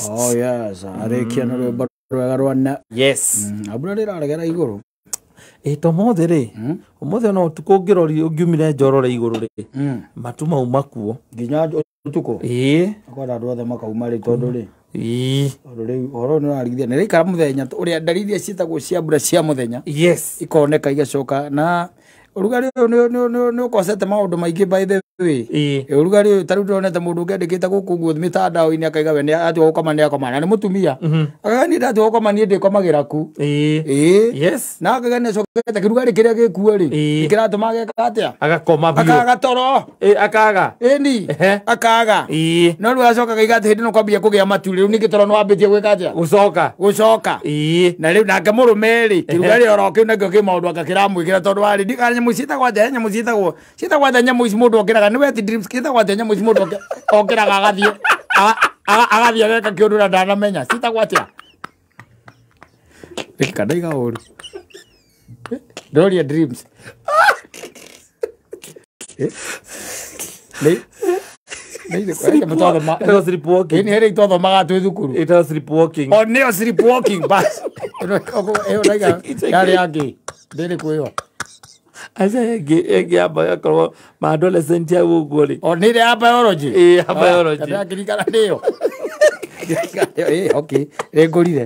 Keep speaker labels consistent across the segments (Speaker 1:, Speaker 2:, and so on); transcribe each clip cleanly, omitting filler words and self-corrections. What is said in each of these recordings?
Speaker 1: Oh yes, arĩkia na rwĩmbo rwega rwa na.
Speaker 2: Yes.
Speaker 1: Mbura rĩraregera igũrũ.
Speaker 2: Ĩ to mũthĩ rĩ, ũmũthĩ ona ũtukũ ũngĩrori ũngiumire njorore igũrũ rĩ, matu mau makuo
Speaker 1: nginya ũtukũ.
Speaker 2: Ĩĩ.
Speaker 1: Akwenda andũ othe makauma rĩ tondũ rĩ.
Speaker 2: Ĩĩ.
Speaker 1: Tondũ rĩu ũhoro nĩ ũrarigithia nĩ rĩikara mũthenya ũrĩa ndariri iria ciĩtagwo cia mbura cia mũthenya.
Speaker 2: Yes.
Speaker 1: Ikoneka igacoka na ũrugarĩ ũyũ nĩ ũkocete maũndũ maingĩ by the way.
Speaker 2: Ĩĩ.
Speaker 1: Ũrugarĩ ũyũ ta rĩu ndĩronete mũndũ ũngĩ andĩkĩte gũkũ ũguo mĩtandao-inĩ akaiga we nĩ atua gũkoma nĩ akoma na nĩ mũtumia. Akaiga niĩ ndatua gũkoma niĩ ndĩkomagĩra ku.
Speaker 2: Ĩĩ.
Speaker 1: Ĩĩ.
Speaker 2: Yes.
Speaker 1: Na akaiga nĩ acokete kĩrugarĩ kĩrĩa gĩkuo rĩ.
Speaker 2: Ĩĩ.
Speaker 1: Kĩratũma ageka atĩa?
Speaker 2: Agakoma biũ.
Speaker 1: Akaga toro.
Speaker 2: Ĩĩ akaga.
Speaker 1: Ĩni.
Speaker 2: Ehe.
Speaker 1: Akaga.
Speaker 2: Ĩĩ.
Speaker 1: No rĩu acoka akaiga atĩ hĩndĩ ĩno kwambia kũgĩa matu rĩu ningĩ toro nĩ wambĩtie gwĩka atĩa?
Speaker 2: Gũcoka.
Speaker 1: Gũcoka.
Speaker 2: Ĩĩ.
Speaker 1: Na rĩu nake mũrũme rĩ kĩrugarĩ oro kĩu nakĩo kĩ maũndũ anga kĩramwĩkĩra tondũ warĩ ndikana nyamũ ciĩtagwo atĩa nyamũ ciĩtagwo ciĩtagwo atĩa nyamũ ici mũndũ okĩraga nĩ wet dreams ciĩtagwo atĩa nyamũ ici mũndũ okĩraga agathiĩ agathiĩ ageka kĩũndũ na ndanamenya ciĩtagwo atĩa? Rĩka ndaiga ũru. Ndĩroria dreams. Nĩ
Speaker 2: Ĩtagwo sleepwalking.
Speaker 1: nĩ hĩrĩ twathomaga twĩ thukuru.
Speaker 2: Ĩtagwo sleepwalking.
Speaker 1: O nĩyo sleepwalking bas. Ĩyo ndaiga yarĩ yangĩ. Ndĩrĩ kwĩyo.
Speaker 2: Aca ĩngĩ yamba yakorwo ma adolescent hau ũguo rĩ.
Speaker 1: O nĩ ĩrĩa ya biology.
Speaker 2: Ĩĩ ya biology.
Speaker 1: Ndĩrakĩririkana nĩyo. Ĩĩ okay. Nĩngũrire.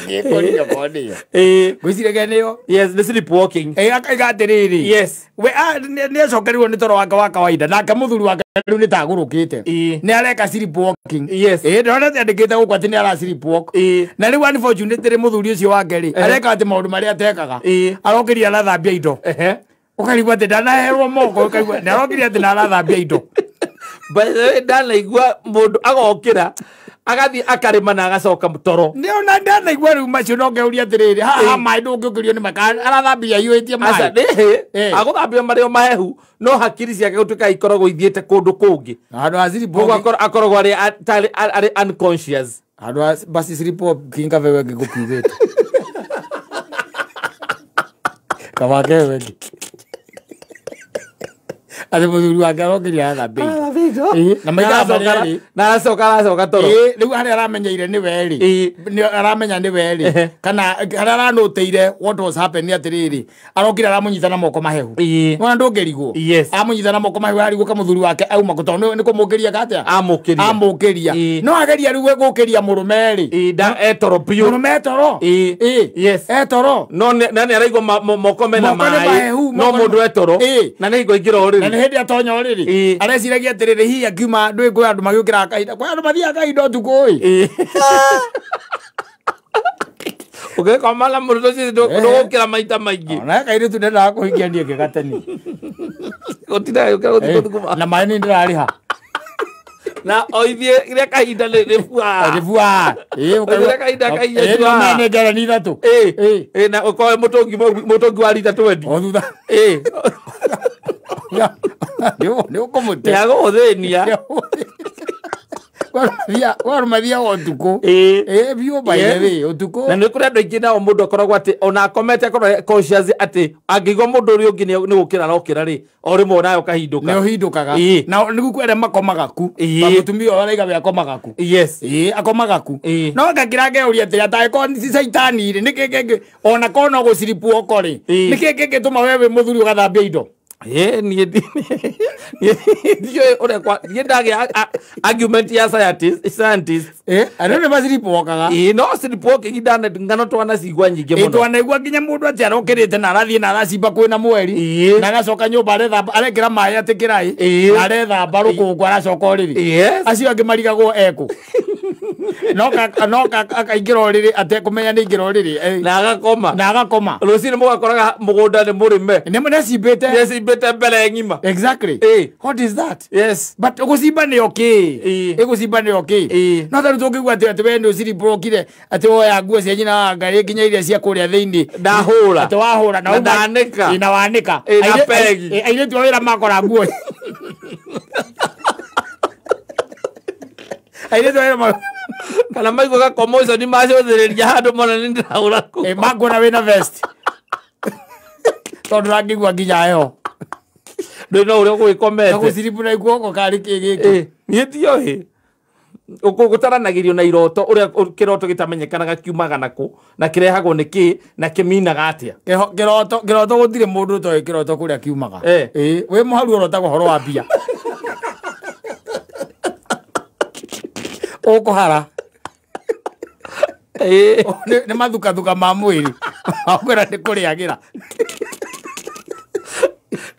Speaker 1: Nĩngũrire ko nĩyo.
Speaker 2: Ĩĩ.
Speaker 1: Ngwĩciragia nĩyo.
Speaker 2: Yes, nĩ sleepwalking.
Speaker 1: Ĩĩ akaiga atĩrĩrĩ.
Speaker 2: Yes.
Speaker 1: We nĩ acokerirwo nĩ toro wake wa kawaida nake mũthuri wake rĩu nĩ tagũrũkĩte.
Speaker 2: Ĩĩ.
Speaker 1: Nĩ areka sleepwalking.
Speaker 2: Yes.
Speaker 1: Ĩĩ ndĩronete andĩkĩte gũkũ atĩ nĩ ara sleepwalk.
Speaker 2: Ĩĩ.
Speaker 1: Na rĩu unfortunately mũthuri ũcio wake rĩ areka atĩ maũndũ marĩa atekaga.
Speaker 2: Ĩĩ.
Speaker 1: Arokĩria arathambia indo.
Speaker 2: Ehe.
Speaker 1: Ũkarigwo atĩ ndanaherwo moko ũkaigua nĩ arokĩria atĩ narathambia indo.
Speaker 2: By the way ndanaigua mũndũ agokĩra agathiĩ akarĩma na agacoka toro.
Speaker 1: Nĩ ona ndanaigua rĩu macio no ngeuria atĩrĩrĩ haha maĩ ndũngĩũkĩrio nĩ maka arathambia aiyũrĩtie
Speaker 2: Aca
Speaker 1: maĩ.
Speaker 2: nĩ agũthambia marĩ o mahehu no hakiri ciake gũtuĩka ikoragwo ithiĩte kũndũ kũngĩ.
Speaker 1: Handũ ha
Speaker 2: Koguo
Speaker 1: sleepwalking.
Speaker 2: akoragwo arĩ unconscious.
Speaker 1: Handũ ha basi sleepwalking kabe wengĩ ngũkiugĩte. Kabake wengĩ. Atĩ mũthuri wake arokĩria arathambia indo. Ĩĩ, na maikara marĩa rĩ.
Speaker 2: Na aracoka toro.
Speaker 1: Ĩĩ, rĩu harĩa aramenyeire nĩ we rĩ.
Speaker 2: Ĩĩ.
Speaker 1: Nĩ aramenya nĩ we rĩ. Kana harĩa aranũtĩire what was happening atĩrĩrĩ arokire aramũnyita na moko mahehu.
Speaker 2: Ĩĩ.
Speaker 1: Wona ndũngĩrigwo.
Speaker 2: Yes.
Speaker 1: Amũnyita na moko mahehu arigwo ka mũthuri wake auma kũ tondũ nĩ kũmũkĩria atĩa?
Speaker 2: Amũkĩria.
Speaker 1: Amũkĩria.
Speaker 2: Ĩĩ.
Speaker 1: No ageria rĩu gũkĩria mũrũme rĩ.
Speaker 2: Ĩĩ, nda etoro biũ.
Speaker 1: Mũrũme etoro.
Speaker 2: Ĩĩ.
Speaker 1: Ĩĩ.
Speaker 2: Yes.
Speaker 1: Etoro.
Speaker 2: No na nĩ araigua moko mena
Speaker 1: Moko nĩ
Speaker 2: maĩ
Speaker 1: mahehu,
Speaker 2: no
Speaker 1: moko nĩ
Speaker 2: mũndũ etoro.
Speaker 1: Ĩĩ.
Speaker 2: Na nĩ hingo aingĩra
Speaker 1: Na
Speaker 2: ũrĩrĩ.
Speaker 1: nĩ hĩndĩ atonya ũrĩrĩ.
Speaker 2: Ĩĩ.
Speaker 1: Areciragia atĩrĩrĩ hihi akiuma ndũĩ kwĩ andũ magĩũkĩraga kahinda. Kwĩ andũ mathiaga kahinda ũtukũ ĩ.
Speaker 2: Ĩĩ. Ũngĩkoma na mũndũ ũcio ndũgũkĩra maita maingĩ.
Speaker 1: Ona kairĩtu ndendaga kũhikia niĩ ngĩgateni.
Speaker 2: Gũtindaga gĩũkĩra gũthiĩ gũthuguma.
Speaker 1: Na maĩ nĩ ndĩrarĩha.
Speaker 2: Na o ithiĩ rĩa kahinda rĩbua.
Speaker 1: Rĩbua. Ĩĩ ũkaigua.
Speaker 2: Rĩa kahinda kahinda
Speaker 1: Ĩĩ
Speaker 2: cua.
Speaker 1: no nĩ ngereni ithatũ.
Speaker 2: Ĩĩ.
Speaker 1: Ĩĩ.
Speaker 2: Ĩĩ na ũkorwo mũtũngi wa rita 20.
Speaker 1: O thutha.
Speaker 2: Ĩĩ.
Speaker 1: Nĩ ũkũmũte.
Speaker 2: Nĩ agũgũthĩnia.
Speaker 1: Kwa mathiaga ũtukũ.
Speaker 2: Ĩĩ.
Speaker 1: Ĩĩ biũ by the way ũtukũ.
Speaker 2: Na nĩ kũrĩ andũ aingĩ nao mũndũ akoragwo atĩ ona akomete akorwo conscious atĩ angĩigua mũndũ ũrĩa ũngĩ nĩ gũkĩra arokĩra rĩ o rĩmwe nawe ũkahindũka.
Speaker 1: Nĩ ũhindũkaga.
Speaker 2: Ĩĩ.
Speaker 1: Na nĩguo kwĩ arĩa makomaga ku.
Speaker 2: Ĩĩ.
Speaker 1: Ta mũtumia ũyũ araiga we akomaga ku.
Speaker 2: Yes.
Speaker 1: Ĩĩ akomaga ku.
Speaker 2: Ĩĩ.
Speaker 1: No ngakĩra ngeuria atĩrĩ atangĩkorwo nĩ caitani rĩ nĩkĩ kĩngĩ ona korwo no gũciripwo rĩ
Speaker 2: Ĩĩ.
Speaker 1: nĩkĩ kĩngĩtũma we wĩ mũthuri ũgathambia indo?
Speaker 2: Ĩĩ niĩ ndiũĩ ũrĩa kwa niĩ ndagĩa argument ya scientist.
Speaker 1: Ĩĩ andũ nĩ maciripwokaga.
Speaker 2: Ĩĩ no sleepwalking ngano twanacigua nyingĩ
Speaker 1: Ĩĩ
Speaker 2: mũno.
Speaker 1: twanaigua nginya mũndũ atĩ arokĩrĩte na arathiĩ na aracimba kwĩna mweri
Speaker 2: Ĩĩ.
Speaker 1: na agacoka nyũmba arethamba arekĩra maĩ atĩ kĩraĩ
Speaker 2: Ĩĩ.
Speaker 1: na arethamba rũkũngũ aracoka ũrĩrĩ.
Speaker 2: Yes.
Speaker 1: Acio angĩ marigagwo ekũ. No akaingĩra ũrĩrĩ atekũmenya nĩ aingĩra ũrĩrĩ.
Speaker 2: Na agakoma.
Speaker 1: Na agakoma.
Speaker 2: Rũcinĩ mũgakoraga mũgũnda nĩ mũrĩme.
Speaker 1: Nĩ nĩacimbĩte.
Speaker 2: Nĩacimbĩte mbere ng'ima.
Speaker 1: Exactly.
Speaker 2: Ĩĩ.
Speaker 1: What is that?
Speaker 2: Yes.
Speaker 1: But gũcimba nĩ okay.
Speaker 2: Ĩĩ.
Speaker 1: Ĩ gũcimba nĩ okay.
Speaker 2: Ĩĩ.
Speaker 1: No tarĩu tũngĩigua atĩ we nĩ ũciribũkire atĩ woya nguo cia nyina wa Ngai nginya iria cia kũrĩa thĩinĩ.
Speaker 2: Ndahũra.
Speaker 1: Atĩ wahũra
Speaker 2: Na ndanĩka.
Speaker 1: Ĩĩ, na wanĩka.
Speaker 2: Ĩĩ, na pegi.
Speaker 1: Airĩtu a wĩra makora nguo. Airĩtu a wĩra
Speaker 2: Kana maigua gakoma ũcio nĩ macũthĩrĩria handũ mona nĩ ndĩrahũra kũ.
Speaker 1: Ĩĩ makuona wĩna vest. Tondũ ndangĩigua nginya heho.
Speaker 2: Ndũĩ no ũrĩa ũgũgĩkomete.
Speaker 1: Na gũciribũra guoko karĩ kĩ gĩkĩ.
Speaker 2: Ĩĩ, niĩ ndioĩ. Gũtaranagĩrio na iroto ũrĩa kĩroto gĩtamenyekanaga kiumaga nakũ na kĩrehagwo nĩ kĩ na kĩminaga atĩa.
Speaker 1: Kĩroto kĩroto gũtirĩ mũndũ ũtoĩ kĩroto kũrĩa kiumaga. Ĩĩ wĩ mũharu ũrotaga ũhoro wa mbia. Ũkũhara. Nĩ mathukathuka ma mwĩrĩ. Akwĩra nĩ kũrĩagĩra.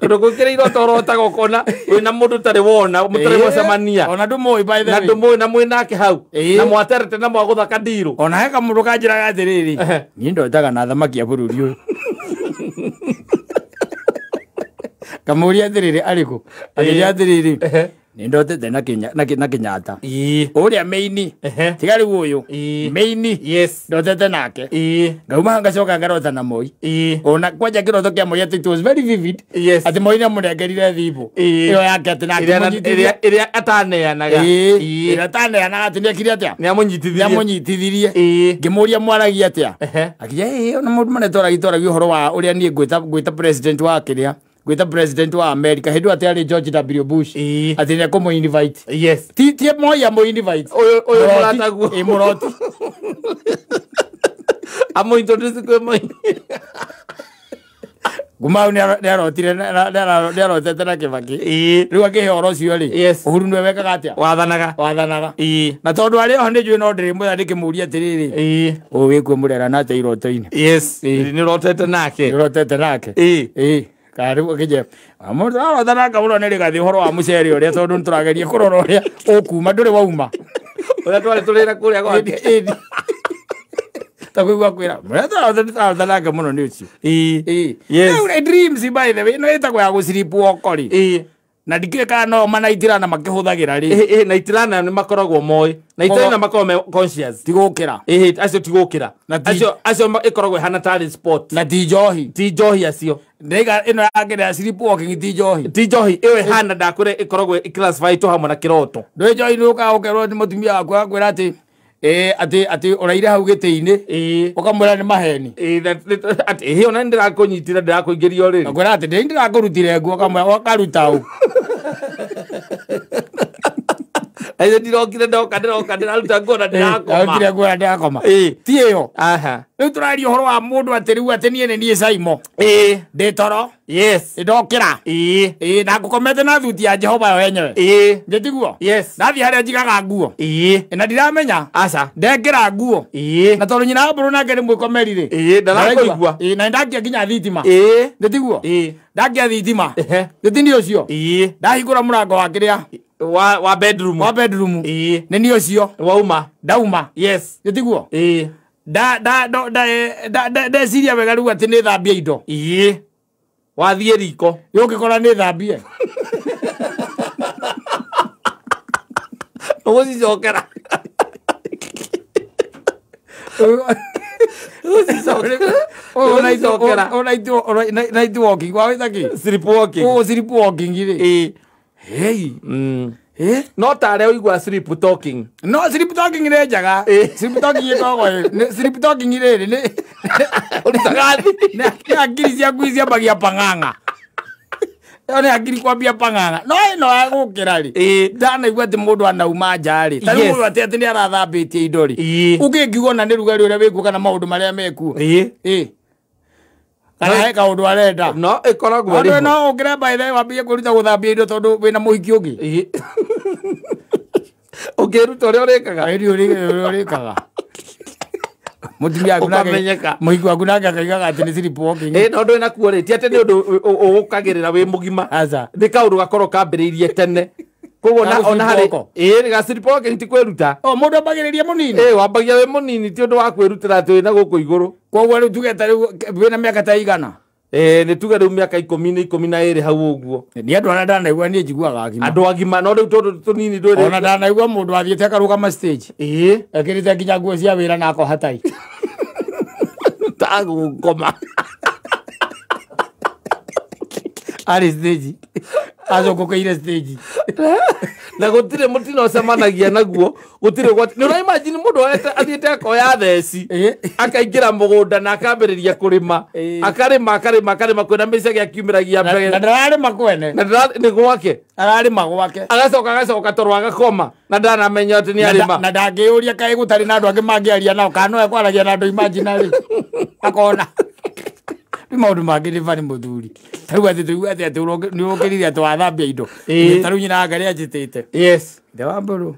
Speaker 2: Tondũ gũkĩrĩ iroto ũrotaga ũkona wĩna mũndũ ũtarĩ wona mũtarĩ mwacemania.
Speaker 1: Ona ndũmũĩ by the
Speaker 2: Na
Speaker 1: way.
Speaker 2: ndũmũĩ na mwĩ nake hau. Na mwaterete na mwagũthaka ndirũ.
Speaker 1: Ona he kamũndũ kanjĩraga atĩrĩrĩ, niĩ ndotaga na thamaki a bũrũri ũyũ. Kamũria atĩrĩrĩ arĩkũ? Akĩnjĩra atĩrĩrĩ, nĩ ndotete na Kenyatta. Ũrĩa meini. Tiga rĩu ũyũ. Meini.
Speaker 2: Yes.
Speaker 1: Ndotete nake. Ngauma ngacoka ngarota na Moi. Ona kwanja kĩroto kĩa Moi atĩ it was very vivid.
Speaker 2: Yes.
Speaker 1: Atĩ Moi nĩamũnengerire thimũ. Ĩyo yake atĩ na akĩmũnyitithia.
Speaker 2: Ĩrĩa ataneanaga.
Speaker 1: Ĩrĩa ataneanaga atĩ nĩekire atĩa?
Speaker 2: Nĩamũnyitithirie.
Speaker 1: Nĩamũnyitithirie. Ngĩmũria mwaragia atĩa? Akiuga ĩĩ ona maũndũ marĩa twaragia ũhoro wa ũrĩa niĩ ngwĩta president wa kĩrĩa. Gwĩta president wa America hĩndĩ ĩyo atĩ arĩ George W Bush. Atĩ nĩekũmũ invite.
Speaker 2: Yes.
Speaker 1: Ti Moi amũ invite.
Speaker 2: Ũyũ mũrataguo.
Speaker 1: Ĩ mũroti.
Speaker 2: Amũ introduce kwĩ Moi.
Speaker 1: Kuma hau nĩarotire nĩarotete na Kibaki. Rĩu akĩhe ũhoro ũcio rĩ.
Speaker 2: Yes.
Speaker 1: Uhuru nĩwe wekaga atĩa?
Speaker 2: Wathanaga.
Speaker 1: Wathanaga. Na tondũ arĩ oho nĩnjũĩ no ndĩrĩmwĩra ndĩkĩmũria atĩrĩrĩ. Ũyũ wĩkuo mũrerana atĩa iroto-inĩ?
Speaker 2: Yes. Nĩũrotete nake.
Speaker 1: Nĩũrotete nake. Ĩĩ. Kana rĩu akĩnjĩra mũndũ arota nake mũno nĩ rĩgathĩ ũhoro wa mũcere ũrĩa tondũ nĩtũrageria kũrora ũrĩa ũkuma ndũrĩ wauma.
Speaker 2: Ũrĩa twarĩ tũrĩra kũrĩa gwake.
Speaker 1: Ta kũigua kwĩra mũrĩa tũrarota nake mũno nĩ ũcio.
Speaker 2: Ĩĩ. Yes.
Speaker 1: Rĩu dreams by the way ĩno ĩtagwo ya gũ-sleep walk rĩ. Na ndikĩũĩ kana no manaitirana makĩhũthagĩra rĩ.
Speaker 2: Ĩĩ naitirana nĩ makoragwo moĩ. Naitirana makoragwo me conscious.
Speaker 1: Ti gũkĩra.
Speaker 2: Ĩĩ acio ti gũkĩra. Acio acio ĩkoragwo ĩhana tarĩ sport.
Speaker 1: Na ti njohi.
Speaker 2: Ti njohi acio.
Speaker 1: Ndaiga ĩno ya kĩrĩa sleep walking ti njohi.
Speaker 2: Ti njohi ĩyo ĩhana ndakwĩra ĩkoragwo ĩclassified hamwe na kĩroto.
Speaker 1: Ndũĩ njohi nĩ ũkaga ũkerwo nĩ mũtumia waku agakwĩra atĩ atĩ atĩ ũraire hau gĩtĩ-inĩ. Ũkamwĩra nĩ maheni.
Speaker 2: Atĩ ĩĩ ona nĩndĩrakũnyitire ndĩrakũingĩria ũrĩrĩ.
Speaker 1: Akwĩra atĩ ndĩrakũrutire nguo ũkamwĩra ũkaruta ũ.
Speaker 2: Aithe ndirokire ndoka ndĩroka ndĩraruta nguo na ndĩrakoma.
Speaker 1: Ndarutire nguo na ndĩrakoma. Ti ĩyo.
Speaker 2: Aha.
Speaker 1: Rĩu tũraria ũhoro wa mũndũ atĩ rĩu atĩ niĩ nĩ niĩ Saimo. Ndĩ toro.
Speaker 2: Yes.
Speaker 1: Ndokĩra. Ĩĩ na ngũkomete na thuti ya Jehova yo yenyewe.
Speaker 2: Ĩĩ.
Speaker 1: Nĩ tiguo?
Speaker 2: Yes.
Speaker 1: Ndathiĩ harĩa njigaga nguo.
Speaker 2: Ĩĩ.
Speaker 1: Na ndiramenya.
Speaker 2: Aca.
Speaker 1: Ndekĩra nguo.
Speaker 2: Ĩĩ.
Speaker 1: Na tondũ nyina wa mbũrũ nake nĩ mwĩkomeri rĩ.
Speaker 2: Ĩĩ ndarakũigua.
Speaker 1: Ĩĩ na nĩndakia nginya thitima.
Speaker 2: Ĩĩ.
Speaker 1: Nĩ tiguo?
Speaker 2: Ĩĩ.
Speaker 1: Ndakia thitima. Nĩ ti niĩ ũcio?
Speaker 2: Ĩĩ.
Speaker 1: Ndahingũra mũrango wa kĩrĩa?
Speaker 2: Wa bedroom.
Speaker 1: Wa bedroom.
Speaker 2: Ĩĩ.
Speaker 1: Nĩ niĩ ũcio.
Speaker 2: Wauma.
Speaker 1: Ndauma.
Speaker 2: Yes.
Speaker 1: Nĩ tiguo?
Speaker 2: Ĩĩ.
Speaker 1: Ndeciria wega rĩu atĩ nĩ thambie indo.
Speaker 2: Ĩĩ. Wathiĩ riko.
Speaker 1: Ũngĩkora nĩ thambie.
Speaker 2: Ũgũcicokera.
Speaker 1: Night walking. Wawĩta kĩ?
Speaker 2: Sleep walking.
Speaker 1: Ũũ sleep walking rĩ.
Speaker 2: Ĩĩ.
Speaker 1: Hey.
Speaker 2: No tarĩa ũigua sleep talking.
Speaker 1: No sleep talking nĩ njega. Sleep talking ĩkoragwo sleep talking rĩrĩ nĩ
Speaker 2: ũrutaga thĩ.
Speaker 1: Nĩ hakiri ciaku ciambagia pang'ang'a. Ĩyo nĩ hakiri kwambia pang'ang'a. No ĩno ya gũkĩra rĩ. Ndanaigua atĩ mũndũ anauma nja rĩ. Ta rĩu mũndũ atĩ atĩ nĩ arathambĩtie indo rĩ. Ũngĩngiuga ona nĩ rugarĩ ũrĩa wĩkuo kana maũndũ marĩa mekuo.
Speaker 2: Ĩĩ.
Speaker 1: Kana he kaũndũ arenda.
Speaker 2: No ĩkoragwo
Speaker 1: rĩ. No ũkĩre by the way wambie kwĩruta gũthambia indo tondũ wĩna mũhiki ũngĩ.
Speaker 2: Ũngĩruta ũrĩa ũrĩkaga.
Speaker 1: Ĩĩ ũrĩa ũrĩkaga. Mũtumia waku nake mũhiki waku nake akaigaga atĩ nĩ sleep walking.
Speaker 2: Ĩĩ no ndũĩ nakuo rĩ ti atĩ nĩ ũndũ ũgũkagĩrĩra wĩ mũgima.
Speaker 1: Aca.
Speaker 2: Nĩ kaũndũ gakorwo kambĩrĩirie tene. Koguo ona harĩ ĩĩ ga sleep walking ti kwĩruta.
Speaker 1: O mũndũ ambagĩrĩria mũnini.
Speaker 2: Ĩĩ wambagia wĩ mũnini ti ũndũ wa kwĩrutĩra atĩ wĩna gũkũ igũrũ.
Speaker 1: Koguo rĩu tuge ta rĩu wĩna mĩaka ta igana.
Speaker 2: Ĩĩ nĩ tuge rĩu mĩaka 12 hau ũguo.
Speaker 1: Nĩ andũ arĩa ndanaigua niĩ njiguaga agima.
Speaker 2: Andũ agima no rĩu tondũ tũnini ndũrĩ.
Speaker 1: Ona ndanaigua mũndũ athiĩte akarũgama stage.
Speaker 2: Ĩĩ.
Speaker 1: Ekĩrĩte nginya nguo cia wĩra na akoha tai.
Speaker 2: Tagũkoma.
Speaker 1: Arĩ stage. Acokũkĩire stage.
Speaker 2: Na gũtirĩ mũtino ũcemanagia naguo, gũtirĩ ũgwati. Nĩ ũraimagine mũndũ oete athiĩte akoya theci, akaingĩra mũgũnda na akambĩrĩria kũrĩma. Akarĩma akarĩma akarĩma kwĩna mĩcege akiumĩragia mbere.
Speaker 1: Na ndararĩma kwene.
Speaker 2: Na nĩ gwake.
Speaker 1: Ararĩma gwake.
Speaker 2: Agacoka agacoka toro agakoma na ndanamenya atĩ nĩ arĩma.
Speaker 1: Na ndangĩũria kaĩ gũtarĩ na andũ angĩ mangĩaria nao kana no ekwaragia na andũ imaginary. Akona. Nĩ maũndũ mangĩ nĩ bani mũthuri. Ta rĩu atĩ tũigue atĩ nĩ ũkĩrire atĩ wathambia indo. Ta rĩu nyina Ngarĩ anjĩtĩte.
Speaker 2: Yes.
Speaker 1: Ithe wa Mbũrũ.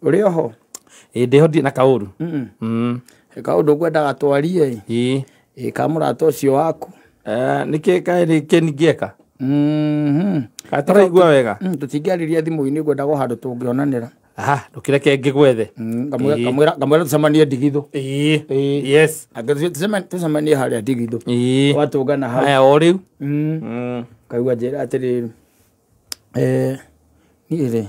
Speaker 1: Ũrĩ oho?
Speaker 2: Ĩĩ ndĩho ndirĩ na kaũru.
Speaker 1: Kaũndũ ngwendaga twarie. Ĩĩ ka mũrata ũcio waku.
Speaker 2: Nĩkĩ kaĩ nĩkĩ ningĩeka? Kaĩ tũraigua wega?
Speaker 1: Tũtingĩarĩria thimũ-inĩ ngwendaga o handũ tũngĩonanĩra.
Speaker 2: Aha, ndũkĩreke ngĩgwethe.
Speaker 1: Ngamwĩra tũcemanie Ndigithũ.
Speaker 2: Yes.
Speaker 1: Tũcemanie harĩa Ndigithũ. Twatũngana hau.
Speaker 2: Haya o rĩu.
Speaker 1: Kaigua njĩra atĩrĩrĩ. Niĩ rĩ,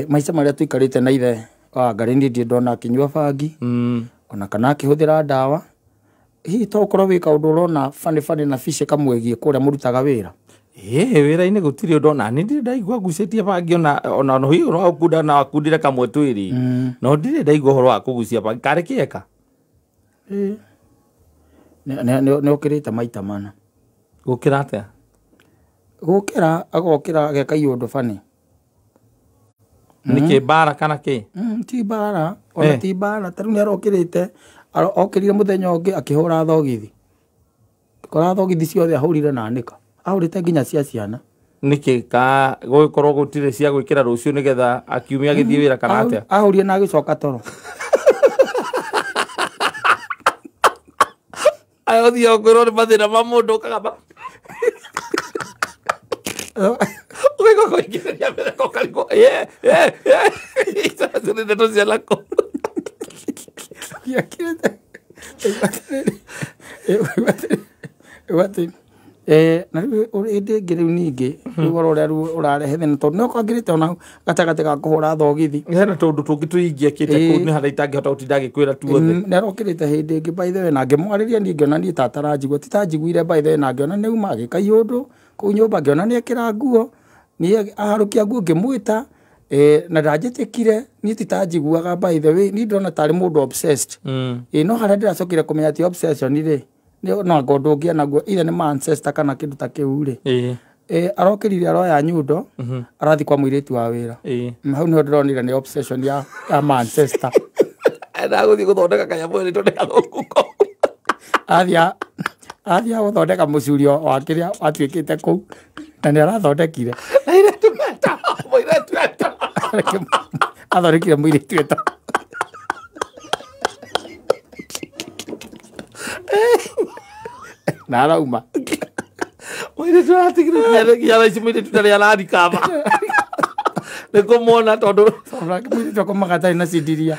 Speaker 1: maica marĩa tũikarĩte na ithe wa Ngarĩ niĩ ndirĩ ndona akĩnyua bangi, ona kana akĩhũthĩra ndawa. Hihi to ũkorwo wĩ kaũndũ ũrona bani bani na bici kamwĩgiĩ kũrĩa mũrutaga wĩra?
Speaker 2: Ĩĩ wĩra-inĩ gũtirĩ ũndũ ona niĩ ndirĩ ndaigua ngucĩtie bangi ona ona hihi ũhoro wa gũkunda na wakundire kamwe twĩrĩ. No ndirĩ ndaigua ũhoro wa kũgucia bangi. Karĩ kĩeka?
Speaker 1: Nĩ ũkĩrĩte maita mana.
Speaker 2: Gũkĩra atĩa?
Speaker 1: Gũkĩra agokĩra ageka iũndũ bani.
Speaker 2: Nĩkĩ mbara kana kĩ?
Speaker 1: Ti mbara, ona ti mbara. Ta rĩu nĩ arokĩrĩte, okĩrire mũthenya ũngĩ akĩhũra thogithi. Kora thogithi ciothe ahũrire na anĩka. Ahũrĩte nginya cia ciana.
Speaker 2: Nĩkĩ ka gũgĩkorwo gũtirĩ cia gwĩkĩra rũciũ nĩgetha akiumia agĩthiĩ wĩra kana atĩa?
Speaker 1: Ahũrire na agĩcoka toro.
Speaker 2: Aya ũthiaga kwĩrwo nĩ mathĩna ma mũndũ ũkagamba. Ũgaigua kũingĩrĩria mĩtheko ũkarigwo, icio nĩ ndeto cia nakũu.
Speaker 1: Na rĩu hĩndĩ ĩngĩ rĩu ningĩ rĩu ũhoro ũrĩa rĩu ũrarehe thĩna tondũ nĩ ũkwangĩrĩte ona gatagatĩ ga kũhũra thogithi.
Speaker 2: Hena tũũndũ tũngĩ tũingĩekĩte kũu nĩ harĩa itangĩhota gũtinda ngĩkwĩra tuothe.
Speaker 1: Nĩ arokĩrĩte hĩndĩ ĩngĩ by the way na ngĩmwarĩria niĩ ngĩona niĩ ta ataranjigua ti ta njiguire by the way na ngĩona nĩ auma agĩka iũndũ kũu nyũmba ngĩona nĩ ekĩra nguo niĩ aharũkia nguo ngĩmwĩta na ndanjĩtĩkire niĩ ti ta njiguaga by the way niĩ ndĩrona tarĩ mũndũ obsessed. No harĩa ndĩracokire kũmenya ti obsession rĩ no anga ũndũ ũngĩ naguo either nĩ ma ancestor kana kĩndũ ta kĩu rĩ. Arokĩrire aroya nyundo arathiĩ kwa mũirĩtu wa wĩra. Hau nĩho ndĩronire nĩ obsession ya ma ancestor.
Speaker 2: Endaga gũthiĩ gũthondeka kanyamũ nĩ tondũ gathũku kau.
Speaker 1: Athiĩ gũthondeka mũcurio wa kĩrĩa watuĩkĩte kũu na nĩ arathondekire.
Speaker 2: Airĩtu meta, mũirĩtu eta.
Speaker 1: Athondekire mũirĩtu eta. Na arauma.
Speaker 2: Mũirĩtu aratigire nginya thaa ici mũirĩtu ndarĩ ararikaba. Nĩ kũmuona tondũ
Speaker 1: mũirĩtu akomaga atarĩ na cindiria.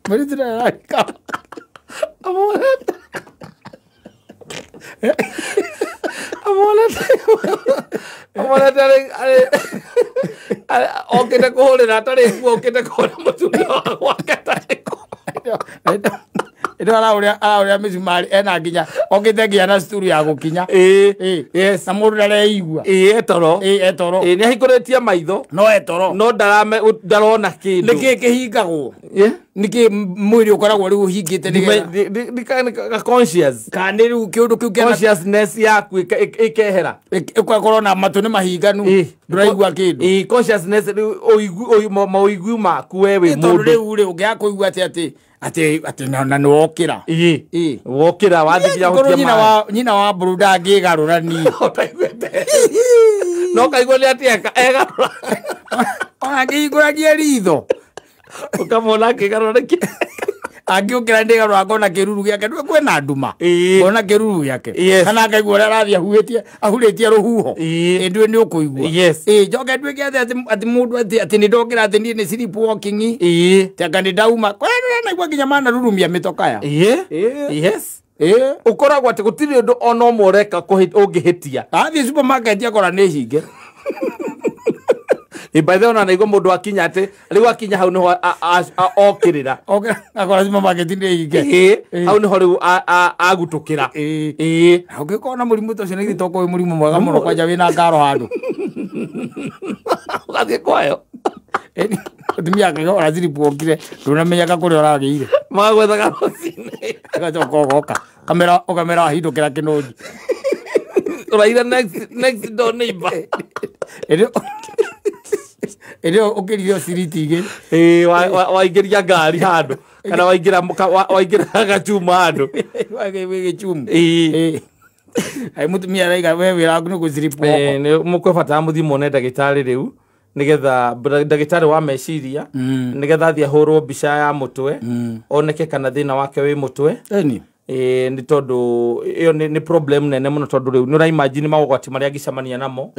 Speaker 1: Mũirĩtu ndarĩ ararikaba.
Speaker 2: Amuonete. Amuonete arĩ okĩte kũhũrĩra atarĩ kuo okĩte kũhũra mũtumia wake atarĩ kuo.
Speaker 1: Ĩno arahũrĩra mĩcumarĩ ena nginya okĩte nginya na cuturu ya gũkinya.
Speaker 2: Yes.
Speaker 1: Na mũndũ ndareigua.
Speaker 2: Etoro.
Speaker 1: Etoro.
Speaker 2: Nĩ ahingũrĩtie maitho.
Speaker 1: No etoro.
Speaker 2: No ndarona kĩndũ.
Speaker 1: Nĩkĩ kĩhingagwo? Nĩkĩ mwĩrĩ ũkoragwo rĩu ũhingĩte
Speaker 2: nĩgetha conscious.
Speaker 1: Kana nĩ rĩu kĩũndũ kĩu kĩna
Speaker 2: consciousness yaku ĩkehera.
Speaker 1: Ĩgakorwo na matũ nĩ mahinganu. Ndũraigua kĩndũ.
Speaker 2: Consciousness rĩu maũigui maku we wĩ mũndũ.
Speaker 1: Tondũ rĩu rĩ ũngĩaga kũigua atĩ atĩ na nĩ wokĩra.
Speaker 2: Wokĩra wathiĩ nginya hutia maĩ.
Speaker 1: Nyina wa Mbũrũ ndangĩgarũra niĩ.
Speaker 2: Ũtaiguĩte. No kaigua nĩ atĩ egarũra.
Speaker 1: Ona angĩhingũragia ritho.
Speaker 2: Ũkamwona akĩgarũra nĩkĩ.
Speaker 1: Angĩũkĩra ndĩgarũra ngona kĩruru gĩake ndũĩ kwĩna nduma. Ngona kĩruru gĩake. Kana ngaigua ũrĩa arathiĩ ahurĩtie rũhuho. Ndũĩ nĩ ũkũigua. Njoke nduĩke atĩ mũndũ atĩ nĩ ndokĩra atĩ niĩ nĩ sleep walking. Atĩ anga nĩ ndauma. Kwĩna nginya manarurumia mĩtokaya.
Speaker 2: Yes. Ũkoragwo atĩ gũtirĩ ũndũ ona ũmwe ũreka ũngĩhĩtia.
Speaker 1: Athiĩ supermarket akora nĩ hinge.
Speaker 2: By the way ona naigua mũndũ akinya atĩ rĩu akinya hau nĩho okĩrĩra.
Speaker 1: Akora supermarket nĩ hinge.
Speaker 2: Hau nĩho rĩu agutũkĩra.
Speaker 1: Ũngĩkorwo na mũrimũ ta ũcio nĩ githĩ to ũkorwo wĩ mũrimũ mwega mũno kwanja wĩna ngaro handũ.
Speaker 2: Ũgathiĩ kwayo.
Speaker 1: Mũtumia akauga ũraciribũkire ndũnamenyaga kũrĩa ũragĩire.
Speaker 2: Magagwethaga rũcinĩ.
Speaker 1: Ũgacoka ũgoka. Kamera ũkamera wahindũkĩra kĩnũnji.
Speaker 2: Ũraira next door neighbor.
Speaker 1: Ĩrĩ ũkĩrire ciriti igĩrĩ.
Speaker 2: Waingĩria ngari handũ kana waingĩra gacuma handũ.
Speaker 1: Gĩchumu. Ai mũtumia araiga we wĩra waku nĩ gũciribũka.
Speaker 2: Nĩ mũkũbatara mũthiĩ muone ndagĩtarĩ rĩu nĩgetha ndagĩtarĩ wa meciria nĩgetha athiĩ ahũrwo mbica ya mũtwe oneke kana thĩna wake wĩ mũtwe. Nĩ tondũ ĩyo nĩ problem nene mũno tondũ rĩu nĩ ũraimagine maũgwati marĩa angĩcemania namo.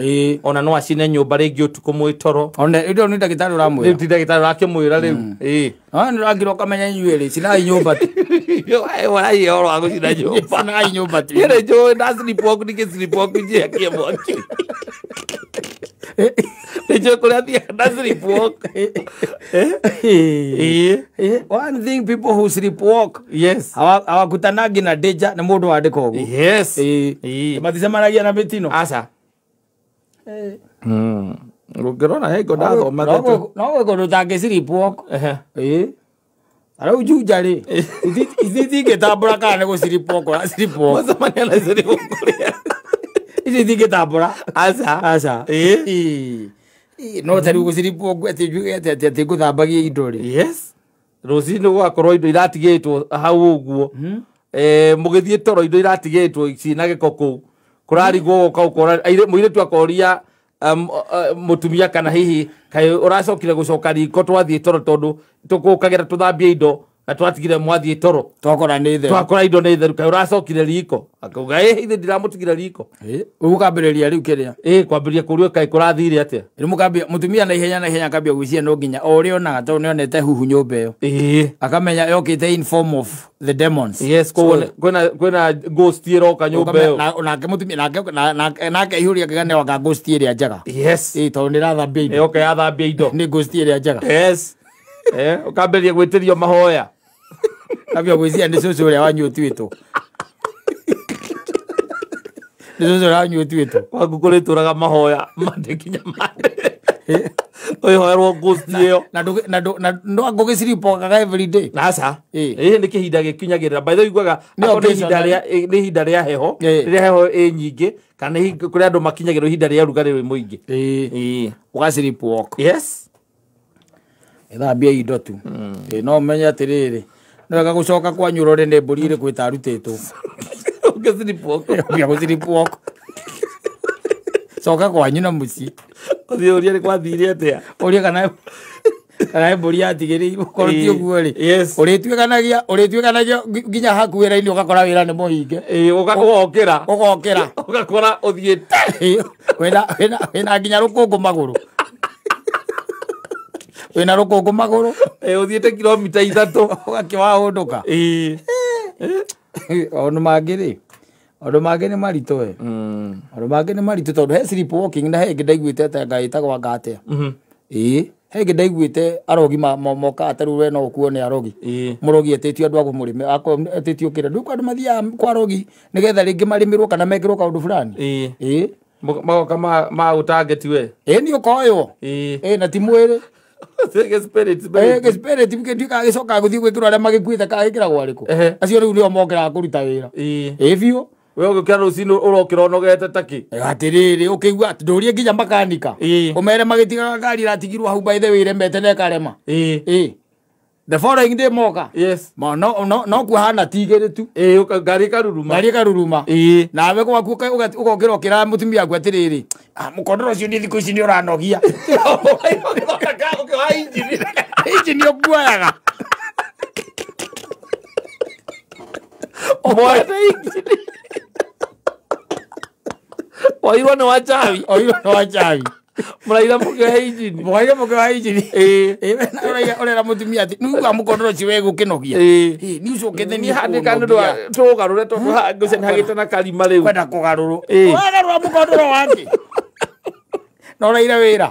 Speaker 2: Ona no acine nyũmba rĩngĩ ũtukũ mwĩ toro.
Speaker 1: One ĩyo nĩ ndagĩtarĩ ũramwĩra.
Speaker 2: Rĩu ti ndagĩtarĩ ũrakĩmwĩra rĩu.
Speaker 1: Nĩ ũrangira ũkamenya inyuĩ rĩ cinai nyũmba tu.
Speaker 2: Ũraiya ũhoro wa gũcina nyũmba.
Speaker 1: Cinai nyũmba tu.
Speaker 2: Niĩ nĩ njũĩ nda sleepwalk ningĩ sleepwalk njiakie mwaki. Nĩ njũĩ kũrĩa thiaga nda sleepwalk.
Speaker 1: One thing people who sleepwalk
Speaker 2: yes
Speaker 1: hawakutanagi na danger nĩ mũndũ wandĩka ũguo.
Speaker 2: Yes.
Speaker 1: Maticemanagia na mĩtino.
Speaker 2: Aca. Ũngĩrora hingo ndathoma
Speaker 1: no gwĩka ũndũ ũtangĩ sleepwalk. Arau Juja rĩ ici itingĩtambũra kana nĩ gũ sleepwalk ũra sleepwalk.
Speaker 2: Macemania na sleepwalk.
Speaker 1: Ici itingĩtambũra.
Speaker 2: Aca.
Speaker 1: Aca. No ta rĩu gũ sleepwalk atĩ njuge atĩ ngũthambagia indo rĩ.
Speaker 2: Yes. Rũcinĩ gũgakorwo indo iratigĩtwo hau ũguo. Mũgĩthiĩ toro indo iratigĩtwo ciĩna gĩko kũu. Kũrarigwo gũka ũkora mũirĩtu akoria mũtumia kana hihi kaĩ ũracokire gũcoka riko twathiĩ toro tondũ tũkũkagĩra tũthambie indo na twatigire mwathiĩ toro.
Speaker 1: Twakora nĩ theru.
Speaker 2: Twakora indo nĩ theru kaĩ ũracokire riko. Akauga ithe ndiramũtigire riko.
Speaker 1: Ũguo ũkambĩrĩria rĩu kĩrĩa.
Speaker 2: Kwambĩrĩria kũrio kaĩ kũrathire atĩa.
Speaker 1: Rĩu mũkambia mũtumia na ihenya akambia gwĩciria no nginya o ũrĩa onaga tondũ nĩonete huhu nyũmba ĩyo. Akamenya yokĩte in form of the demons.
Speaker 2: Yes, kwĩna ghost ĩroka nyũmba ĩyo.
Speaker 1: Nake mũtumia nake aihũria akĩgane wanga ghost ĩrĩa njega.
Speaker 2: Yes.
Speaker 1: Tondũ nĩrathambia indo.
Speaker 2: Yoka yathambia indo.
Speaker 1: Nĩ ghost ĩrĩa njega.
Speaker 2: Yes. Ũkambĩrĩria gwĩtĩrio mahoya.
Speaker 1: Kambia gwĩciria nĩ cũcũ ũrĩa wanyu ũtuĩtwo. Nĩ cũcũ ũrĩa wanyu ũtuĩtwo.
Speaker 2: Gwaku kũrĩtũraga mahoya mande kinya mande. Ũĩhoerwo ghost ĩyo.
Speaker 1: Na no ngũgĩ sleepwalkaga every day.
Speaker 2: Aca. Nĩ kĩhinda gĩkinyagĩrĩra. By the way iguaga nĩ ihinda rĩa heho. Rĩrĩa heho ĩ nyingĩ kana kũrĩ andũ makinyagĩrwo ihinda rĩa ũrugarĩ wĩ mũingĩ.
Speaker 1: Ũga sleepwalk.
Speaker 2: Yes.
Speaker 1: Ĩthambia indo tu. No ũmenye atĩrĩrĩ nĩ wega gũcoka kwanyu ũrore nĩ mbũri ĩrĩkũ ĩtarutĩtwo.
Speaker 2: Ũngĩ sleepwalk.
Speaker 1: Ũngĩ gũ sleepwalk. Coka kwanyu na mũciĩ.
Speaker 2: Ũthiĩ ũrie nĩ gwathire atĩa.
Speaker 1: Ũrie kana mbũri yatigĩrĩirwo korwo ti ũguo rĩ.
Speaker 2: Yes.
Speaker 1: Ũrĩtuĩkanagia nginya haku wĩra-inĩ ũgakora wĩra nĩ mũhinge.
Speaker 2: Ũgokĩra.
Speaker 1: Ũgokĩra.
Speaker 2: Ũgakora ũthiĩte.
Speaker 1: Wĩna nginya rũkũngũ magũrũ. Wĩna rũkũngũ magũrũ.
Speaker 2: Ũthiĩte kilomita 3.
Speaker 1: Ũgakĩwahũndũka. Maũndũ mangĩ rĩ. Maũndũ mangĩ nĩ maritũ we. Maũndũ mangĩ nĩ maritũ tondũ he sleepwalking na he ĩngĩ ndaiguĩte atĩ anga ĩtagwo anga atĩa. He ĩngĩ ndaiguĩte arogi mokaga ta rĩu we no ũkuo nĩ arogi. Mũrogi etĩtio andũ a kũmũrĩmĩra etĩtio kĩrĩa. Ndũĩ kwĩ andũ mathiaga kwa arogi nĩgetha rĩngĩ marĩmĩrwo kana mekĩrwo kaũndũ fulani.
Speaker 2: Magoka ma gũtangeti we.
Speaker 1: Nĩ ũkoywo. Na ti mwĩrĩ.
Speaker 2: Spirit.
Speaker 1: Spirit gĩtuĩkaga gĩcokaga gũthiĩ gwĩkĩrwo arĩa magĩkuĩte kana gĩkĩragwo arĩkũ. Acio rĩu nĩo mokĩraga kũruta wĩra. Biũ.
Speaker 2: We ũgĩũkĩra rũcinĩ ũrokĩra ũnogete ta kĩ?
Speaker 1: Atĩrĩrĩ ũkĩigua atĩ ndũrie nginya makanika. Ũmere magĩtigaga ngari ĩratigirwo hau by the way ĩremete na ĩkarema. The following day moka.
Speaker 2: Yes.
Speaker 1: No kuhana ti igĩrĩ tu.
Speaker 2: Ngari ĩkaruruma.
Speaker 1: Ngari ĩkaruruma. Nawe gwaku ũgokĩra ũkĩra mũtumia waku atĩrĩrĩ mũkondoro ũcio nĩ thikũ ici nĩ ũranogia.
Speaker 2: Ũkĩoha injini.
Speaker 1: Injini ũkuoyaga.
Speaker 2: Ũmoete injini. Oirwo nĩ wachawi.
Speaker 1: Oirwo nĩ wachawi.
Speaker 2: Mũraira mũkĩoha injini.
Speaker 1: Mũraira mũkĩoha injini. Ũrera mũtumia atĩ nĩũigua mũkondoro ũcio we gũkĩnogia. Nĩ ũcokete
Speaker 2: nĩ handĩka nĩ ũndũ wa tũgarũre tondũ ngũcia nĩ hagĩte na karima rĩu.
Speaker 1: Kwenda kũgarũrwo. Ũragarũra mũkondoro wake. Na ũraira wĩra.